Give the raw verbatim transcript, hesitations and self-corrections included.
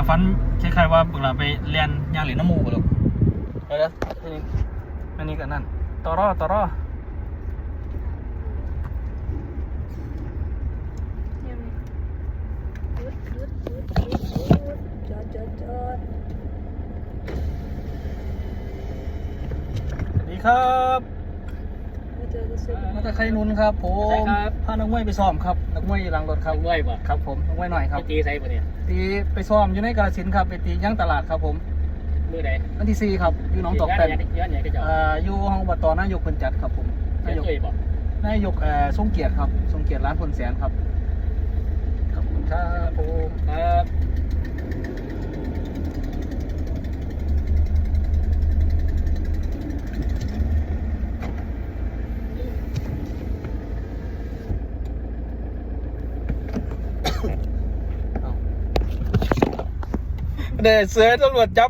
ฝันคล้ายๆว่าบักหลาไปเรียนย่างเหรียญน้ำหมูกบ่ลูก เดี๋ยวๆอันนี้อันนี้ก็นั่น ตอรอ ตอรอ หยุดหยุดหยุดหยุดหยุดจอดจอดจอด สวัสดีครับ มาเจอกันสุด มาจากไข่นุนครับผม ใช่ครับ พานักมวยไปซ้อมครับ นักมวยอยู่หลังรถครับ นักมวยบ่ ครับผม นักมวยหน่อยครับ ไปตีไสบ่เนี่ย ตีไปซ้อมอยู่ในกาฬสินธุ์ครับ ไปตียังตลาดครับผม มื้อใด วันที่สี่ครับ อยู่หนองตอกแป้น ย้อนหยังย้อนหยังก็เจ้า อ่าอยู่ห้องอบต.นายกเพิ่นจัดครับผม เสีย นายก ตุ้ยบ่ นายกเอ่อทรงเกียรติครับ ทรงเกียรติล้านพลแสนครับ ขอบคุณครับผม ครับ เด้เสือตำรวจจับ